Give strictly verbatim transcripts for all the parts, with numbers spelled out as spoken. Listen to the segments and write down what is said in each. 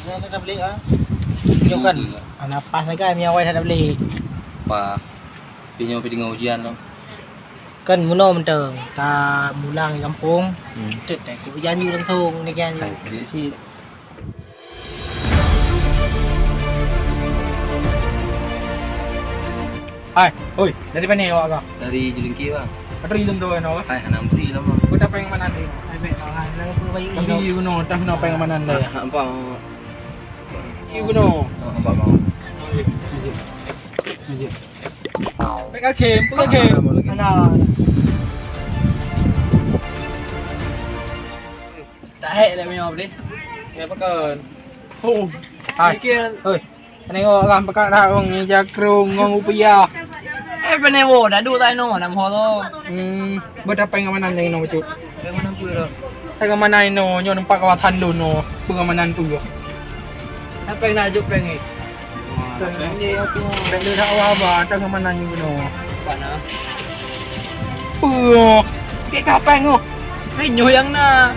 Nyoe ka tablek, ah. Nyoe kan, ah, na pas lagèe meunyoe awai that tablek. Bah, tapi nyoe pih teungoh ujian lom. Kan meunoe mantong, tamulang di gampông. Hmm. Teuk takot ujian ju langsông, ni kan. Hai, dia sih. Hai, oi, dari mana awak kah? Dari Jelengki, Bang. Atau ilum tu, Bang? Hai, hana beri lama. Kau tak pengen mana ni? Hai, baik, Bang. Hai, nama tu bayi. Tapi you know, tak nak pengen mana ni? Ah, apa? You know. Oh, apa mau? Aja. Aja. Pek kaki, pek kaki. Mana? Tak hek dah punya apa ni? Ya, pekan. Oh. Hai. Oi. Tengok lah pekat dah orang ni jakrung ngong rupiah. Eh, penewo dah duduk tak ino, nama ho tu? Hmm, berapa yang mana ni ino, Cuk? Yang mana pun lah. Tengah mana ino, nyoe nampak kawasan dulu no. Pengamanan tu. Apa yang nak ajuk prank ni? Prank ni aku. Prank dia dah awal abah, tengah mana ni no. Apa nak? Puh, kek kapeng oh. Prank nyoe yang na.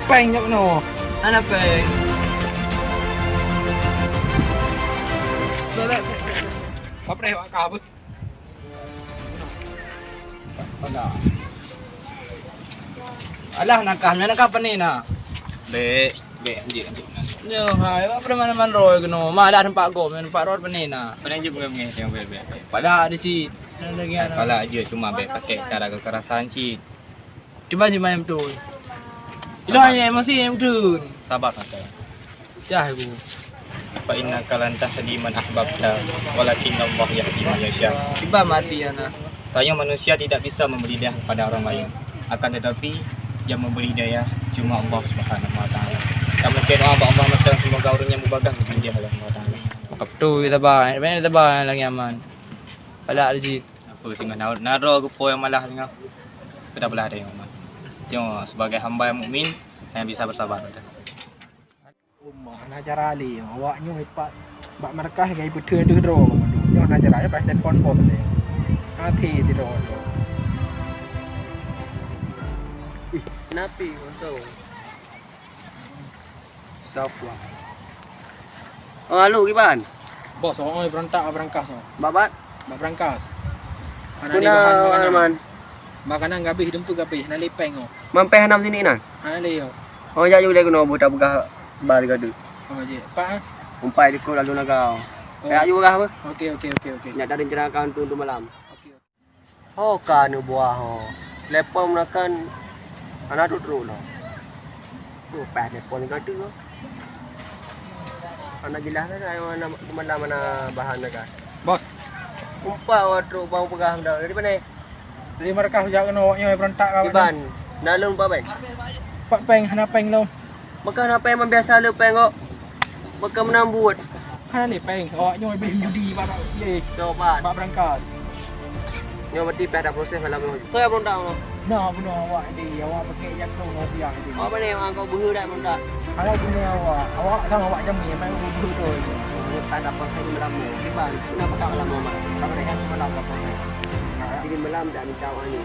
Prank nyoe no. Ana prank. Bebek. Kapreh wak kah beuh. Alah nakah, nyan nakah pane na. Bek, bek, anjik, anjik. Nyoe hai, apa mana man roy keno. Malah tempat gop, tempat roy pane na. Pane je bunga-bunga yang bek, bek, bek. Pada di si. Pada aja cuma bek pakai cara kekerasan sih. Cuba si main betul. Ilo hanya emosi yang betul. Sabar santai. Cah aku. Fa innaka lan tahdi man ahbabta, walakin Allah yahdi man yasha. Cuba mati ya nah. Tanya manusia tidak bisa memberi hidayah kepada orang lain. Akan tetapi yang memberi hidayah cuma Allah Subhanahu wa taala. Kami berdoa bak Allah mantong semoga orang yang berbagah diberi hidayah oleh Allah Taala. Maka betul kita bah, banyak kita bah lagi aman. Pada rezeki. Apa singoh na, na droe geupo nyang malah singoh. Kita belah deh, Mak. Cuma sebagai hamba yang mukmin, hanya bisa bersabar udah. Ummah, na cara lé, awak nyoe ipat bak markah gai peuteun teuh droe. Nyoe na cara, ya, pas telepon bos deh. Hati di droe. Ih, kenapa, untung? Safwan. Oh, alo kiban? Bos, oh, berontak bak berangkas oh. Bak bat? Bak berangkas. Hana lé bahan makanan. Makanan gabéh, dumpeue gabéh, hana lé péng oh. Mampéh hana sini nan? Hana lé oh. Oh, jak ju lé keunoe bu tapeugah ba sigoe. Oh, jeh. Pak ah? Umpai likot lalu naga. Oh. Jak ju peugah apa? Oke, oke, oke, oke. Nyak dari rencana kau untuk, untuk malam. Oke. Ho ka neubuah ho. Telepon meunakon hana trok-trok lom. Leupah telepon ka tu. Hana jeulaih kan, ayo hana, malam hana bahan dah kan. Bos. Umpat awak trok bang peugah dah. Dari mana? Dari markah jak keunoe awak nyoe berontak ka. Iban, na lôn pat péng? Pat péng, hana péng lom. Maka hana péng, biasa le péng kok. Maka meunan buet. Hana lé péng, awak nyoe beh judi bak, bak, ye. Coba. Bak berangkat. Nyoe berarti pih ada proses malam nyoe. Kau yang berontak nyoe? Nah, bunoe awak di, awak pakai jakong ngon piang di. Apa ni, orang kau beuhe dak berontak? Kalau bunoe awak, awak kan awak jamé, memang beuhe tu. Nyoe tak ada proses malam nyoe. Kiban, kenapa tak malam nyoe, Mak? Tak ada yang malam apa ni? Jadi malam dak minta awak ni.